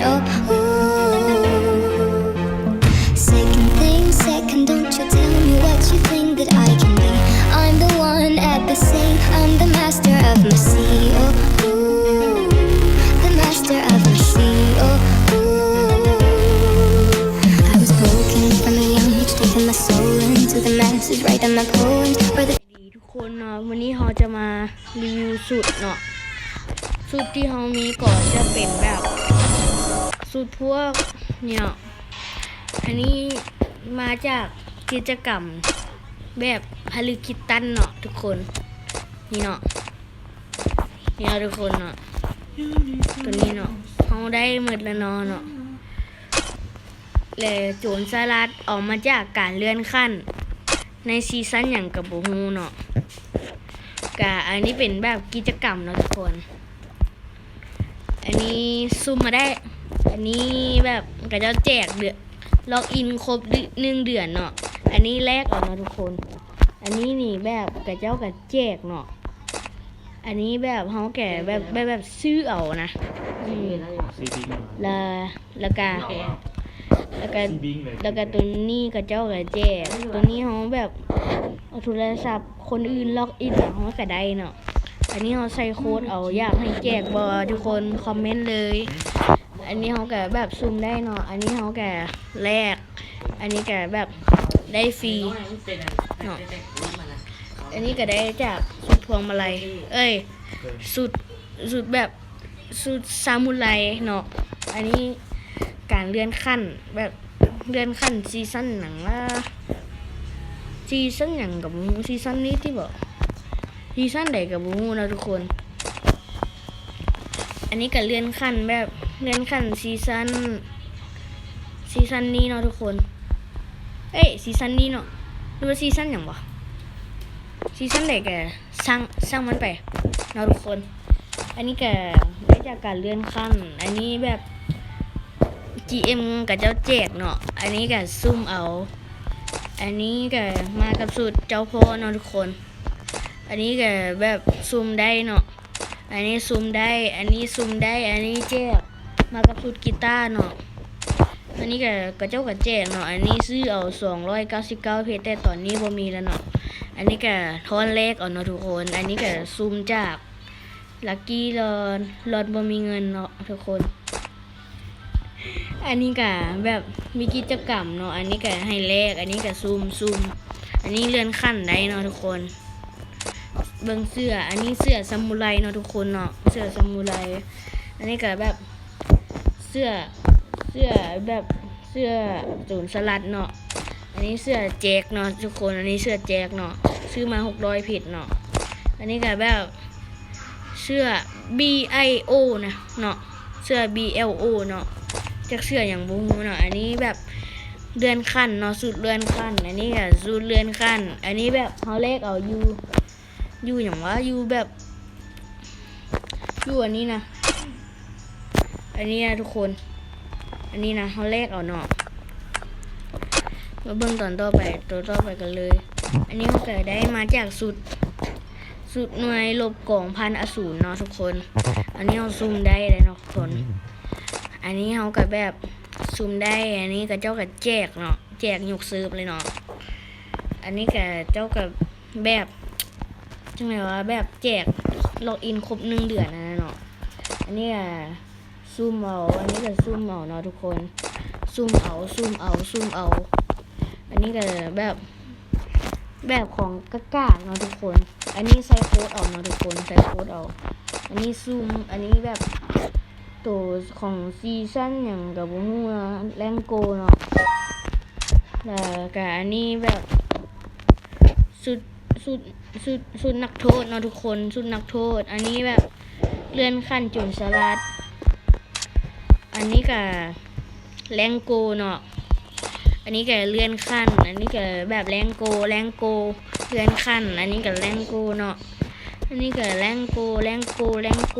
Oh, ooh. Second thing, second, don't you tell me what you think that I can be. I'm the one at the same, I'm the master of my sea. Oh, ooh, the master of my sea. Oh, ooh. I was broken from a young age, taking my soul into the masses, writing my poems for the ດີທຸກຄົນເນາະ, ມື້ນີ້ເຮົາຈະມາຣີວິວຊຸດເນາະ. ຊຸດທີ່ເຮົາມີກໍຈະເປັນແບບຊຸດພວກນີ້ເນາະ. ອັນນີ້ມາຈາກກິດຈະກຳແບບ Hello Kitty ເນາະທຸກຄົນ. ນີ້ເນາະ, ນີ້ເນາະທຸກຄົນເນາະ, ຕົວນີ້ເນາະ, ເຮົາໄດ້ໝົດແລ້ວເນາະ ເນາະ. ແລະ ໂຈນສະຫຼັດອອກມາຈາກການເລື່ອນຂັ້ນໃນຊີຊັນຫຍັງກໍບໍ່ຮູ້ເນາະ. ກະອັນນີ້ເປັນແບບກິດຈະກຳເນາະທຸກຄົນ. ອັນນີ້ຊຸ່ມມາໄດ້ ອັນນີ້ແບບເຂົາເຈົ້າແຈກເດືອນ ລັອກອິນຄົບເດືອນ ໜຶ່ງເດືອນເນາະ. ອັນນີ້ແລກເອົາເນາະທຸກຄົນ. ອັນນີ້ນີ້ແບບເຂົາເຈົ້າກໍແຈກເນາະ. ອັນນີ້ແບບເຮົາແກະແບບ ແບບ ແບບຊື້ເອົານະ. ອືມ ຊີບິງ ແລ້ວ ແລ້ວກະ ແລ້ວກະ ຊີບິງເລີຍ ແລ້ວກະໂຕນີ້ເຂົາເຈົ້າກະແຈກ. ໂຕນີ້ເຮົາແບບເອົາໂທລະສັບຄົນອື່ນລັອກອິນເຮົາກະໄດ້ເນາະ. ອັນນີ້ເຮົາໃສ່ໂຄດເອົາ. ຢາກໃຫ້ແຈກບໍ່ທຸກຄົນ? ຄອມເມັນເລີຍ. ອັນນີ້ເຮົາກະແບບຊຸ່ມໄດ້ເນາະ. ອັນນີ້ເຮົາກະແລກ ອັນນີ້ກະແບບໄດ້ຟຣີເນາະ. ອັນນີ້ກະໄດ້ຈາກຊຸດພວງມາໄລ ເອີຍ ຊຸດ ຊຸດແບບຊຸດຊາມູໄລເນາະ. ອັນນີ້ການເລື່ອນຂັ້ນ ແບບເລື່ອນຂັ້ນຊີຊັນຫຍັງວະ ຊີຊັນຫຍັງກະບໍ່ຮູ້. ຊີຊັນນີ້ຕິບໍ ຊີຊັນໃດກະບໍ່ຮູ້ເນາະທຸກຄົນ. ອັນນີ້ກະເລື່ອນຂັ້ນແບບ ເລື່ອນຂັ້ນຊີຊັນ ຊີຊັນນີ້ເນາະທຸກຄົນ. ເອີຍ ຊີຊັນນີ້ເນາະ ຫຼືວ່າຊີຊັນຫຍັງວະ? ຊີຊັນໃດກະຊ່າງ ຊ່າງມັນໄປເນາະທຸກຄົນ. ອັນນີ້ກະໄດ້ຈາກການເລື່ອນຂັ້ນ. ອັນນີ້ແບບຈີເອັມເຂົາເຈົ້າແຈກເນາະ. ອັນນີ້ກະຊຸ່ມເອົາ. ອັນນີ້ກະມາກັບຊຸດເຈົ້າພໍ່ເນາະທຸກຄົນ. ອັນນີ້ກະແບບຊຸ່ມໄດ້ເນາະ. ອັນນີ້ຊຸ່ມໄດ້ ອັນນີ້ຊຸ່ມໄດ້ ອັນນີ້ແຈກ ມາກັບຊຸດກີຕາເນາະ. ອັນນີ້ກະ ເຂົາເຈົ້າກະແຈກເນາະ. ອັນນີ້ຊື້ເອົາສອງຮ້ອຍເກົ້າສິບເກົ້າເພັດ ແຕ່ຕອນນີ້ບໍ່ມີແລ້ວເນາະ. ອັນນີ້ກະທອນແລກເອົາເນາະທຸກຄົນ. ອັນນີ້ກະຊຸ່ມຈາກລັກກີ້ລອດ ລອດບໍ່ມີເງິນເນາະທຸກຄົນ. ອັນນີ້ກະແບບມີກິດຈະກຳເນາະ. ອັນນີ້ກະໃຫ້ແລກ ອັນນີ້ກະຊຸ່ມ ຊຸ່ມ. ອັນນີ້ເລື່ອນຂັ້ນໄດ້ເນາະທຸກຄົນ. ເບິ່ງເສື້ອ ອັນນີ້ເສື້ອຊາມູໄລເນາະທຸກຄົນເນາະ ເສື້ອຊາມູໄລ. ອັນນີ້ກະແບບເສື້ອ ເສື້ອແບບເສື້ອໂຈນສະຫຼັດເນາະ. ອັນນີ້ເສື້ອແຈັກເນາະທຸກຄົນ ອັນນີ້ເສື້ອແຈັກເນາະ ຊື້ມາຫົກຮ້ອຍເພັດເນາະ. ອັນນີ້ກະແບບ ເສື້ອບີໄອໂອນະເນາະ ເສື້ອບີແອລໂອເນາະ ຈັກເສື້ອຫຍັງບໍ່ຮູ້ເນາະ. ອັນນີ້ແບບເລື່ອນຂັ້ນເນາະ ຊຸດເລື່ອນຂັ້ນ. ອັນນີ້ກະຊຸດເລື່ອນຂັ້ນ. ອັນນີ້ແບບເຮົາແລກເອົາຢູ່ ຢູ່ຫຍັງວະ ຢູ່ແບບ ຢູ່ອັນນີ້ນະ ອັນນີ້ນະທຸກຄົນ. ອັນນີ້ນະ ເຮົາແລກເອົາເນາະ. ມາເບິ່ງຕອນຕໍ່ໄປ ໂຕຕໍ່ໄປກັນເລີຍ. ອັນນີ້ເຮົາກະໄດ້ມາຈາກຊຸດ ຊຸດໜ່ວຍລົບກອງພັນອະສູນເນາະທຸກຄົນ. ອັນນີ້ເຮົາຊຸ່ມໄດ້ເລີຍເນາະທຸກຄົນ. ອັນນີ້ເຮົາກະແບບຊຸ່ມໄດ້ ອັນນີ້ເຂົາເຈົ້າກະແຈກເນາະ ແຈກຍົກເສີບເລີຍເນາະ. ອັນນີ້ກະເຈົ້າກະແບບ ຈັ່ງໃດວະ ແບບແຈກລັອກອິນຄົບໜຶ່ງເດືອນຫັ້ນນະເນາະ. ອັນນີ້ກະ ຊຸ່ມເອົາ ອັນນີ້ກະຊຸ່ມເອົາເນາະທຸກຄົນ ຊຸ່ມເອົາ ຊຸ່ມເອົາ ຊຸ່ມເອົາ. ອັນນີ້ກະແບບ ແບບຂອງກາກາເນາະທຸກຄົນ. ອັນນີ້ໃສ່ໂຄດເອົາເນາະທຸກຄົນ ໃສ່ໂຄດເອົາ. ອັນນີ້ຊຸ່ມ ອັນນີ້ແບບໂຕຂອງຊີຊັນຫຍັງກະບໍ່ຮູ້ນະ ແລງໂກເນາະ. ແລ້ວກະອັນນີ້ແບບຊຸດ ຊຸດ ຊຸດ ຊຸດນັກໂທດເນາະທຸກຄົນ ຊຸດນັກໂທດ. ອັນນີ້ແບບເລື່ອນຂັ້ນໂຈນສະຫຼັດ. ອັນນີ້ກະແລງໂກເນາະ. ອັນນີ້ກະເລື່ອນຂັ້ນ ອັນນີ້ກະແບບແລງໂກ ແລງໂກ ເລື່ອນຂັ້ນ. ອັນນີ້ກະແລງໂກເນາະ. ອັນນີ້ກະແລງໂກ ແລງໂກ ແລງໂກ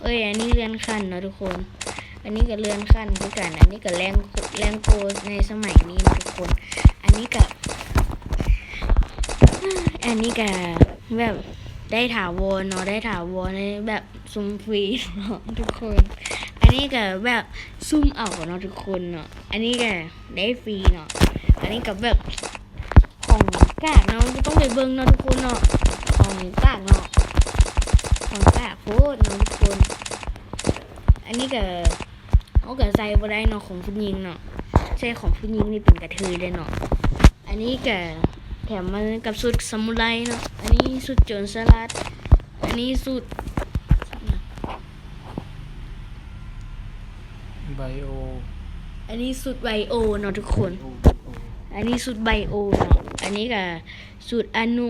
ເອີຍ ອັນນີ້ເລື່ອນຂັ້ນເນາະທຸກຄົນ. ອັນນີ້ກະເລື່ອນຂັ້ນຄືກັນ ອັນນີ້ກະແລງ ແລງໂກໃນສະໄໝນີ້ເນາະທຸກຄົນ. ອັນນີ້ກະ ອັນນີ້ກະແບບໄດ້ຖາວອນເນາະ ໄດ້ຖາວອນໃນແບບຊຸ່ມຟຣີເນາະທຸກຄົນ. ອັ ອັນນີ້ກະແບບຊຸ່ມເອົາເນາະທຸກຄົນເນາະ ອັນນີ້ກະໄດ້ຟຣີເນາະ ອັນນີ້ກະແບບຂອງກາກເນາະ ບໍ່ຕ້ອງໄປເບິ່ງເນາະທຸກຄົນເນາະ ຂອງກາກເນາະ ຂອງກາກໂພດເນາະທຸກຄົນ ອັນນີ້ກະ ເຮົາກະໃສ່ບໍ່ໄດ້ເນາະ ຂອງຜູ້ຍິງເນາະ ໃສ່ຂອງຜູ້ຍິງນີ້ເປັນກະເທີຍເດ້ເນາະ ອັນນີ້ກະແຖມມາກັບຊຸດຊາມູໄຣເນາະ ອັນນີ້ຊຸດໂຈນສະຫຼັດ ອັນນີ້ຊຸດ ໄບໂອ ອັນນີ້ຊຸດໄບໂອເນາະທຸກຄົນ ອັນນີ້ຊຸດໄບໂອເນາະ ອັນນີ້ກະຊຸດອະນຸ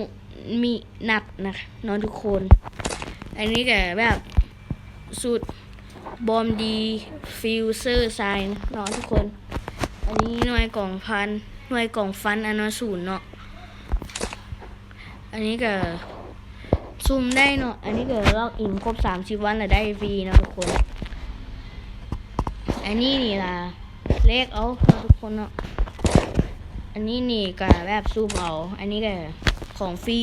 ມິນັດນະເນາະທຸກຄົນ ອັນນີ້ກະແບບຊຸດບອມດີຟິວເຊີຊາຍເນາະທຸກຄົນ ອັນນີ້ໜ່ວຍກອງຟັນ ໜ່ວຍກອງຟັນອັນນະສູນເນາະ ອັນນີ້ກະຊຸ່ມໄດ້ເນາະ ອັນນີ້ກະລັອກອິນຄົບສາມສິບວັນລະໄດ້ຟຣີເນາະທຸກຄົນ ອັນນີ້ນີ້ລະ ແລກເອົາເນາະທຸກຄົນເນາະ ອັນນີ້ນີ້ກະແບບຊຸ່ມເອົາ ອັນນີ້ກະຂອງຟຣີ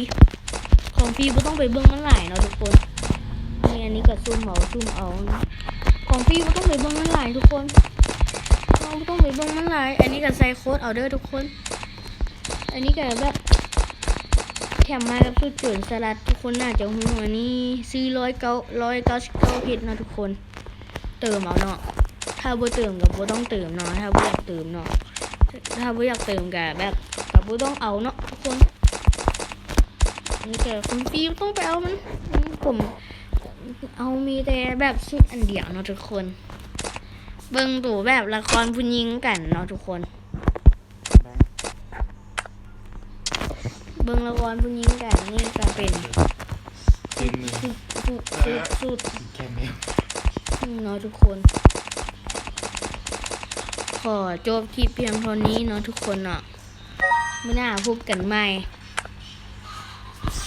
ຂອງຟຣີບໍ່ຕ້ອງໄປເບິ່ງມັນຫຼາຍເນາະທຸກຄົນ ນີ້ອັນນີ້ກະຊຸ່ມເອົາ ຊຸ່ມເອົາ ຂອງຟຣີບໍ່ຕ້ອງໄປເບິ່ງມັນຫຼາຍທຸກຄົນ ບໍ່ຕ້ອງໄປເບິ່ງມັນຫຼາຍ ອັນນີ້ກະໃສ່ໂຄດເອົາເດີທຸກຄົນ ອັນນີ້ກະແບບແຖມມາກັບຊຸດໂຈນສະຫຼັດ ທຸກຄົນໜ້າຈະຮູ້ ອັນນີ້ຊື້ຮ້ອຍເກົ້າ ຮ້ອຍເກົ້າສິບເກົ້າເພັດເນາະທຸກຄົນ ເຕີມເອົາເນາະ ຖ້າບໍ່ເຕີມກະບໍ່ຕ້ອງເຕີມເນາະ ຖ້າບໍ່ຢາກເຕີມເນາະ ຖ້າບໍ່ຢາກເຕີມກະແບບກະບໍ່ຕ້ອງເອົາເນາະທຸກຄົນ ນີ້ກະຂອງຟຣີບໍ່ຕ້ອງໄປເອົາມັນ ອືມ ຜົມເອົາມີແຕ່ແບບຊຸດອັນດຽວເນາະທຸກຄົນ ເບິ່ງໂຕແບບລະຄອນຜູ້ຍິງກັນເນາະທຸກຄົນ ເບິ່ງລະຄອນຜູ້ຍິງກັນ ນີ້ກະເປັນ ເຕັມມື ຊຸດ ຊຸດ ຊຸດ ຊຸດ ແຄມເມວ ເນາະທຸກຄົນ ຂໍຈົບຄລິບພຽງເທົ່ານີ້ເນາະທຸກຄົນເນາະ ມື້ໜ້າພົບກັນໃໝ່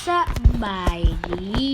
ສະບາຍດີ.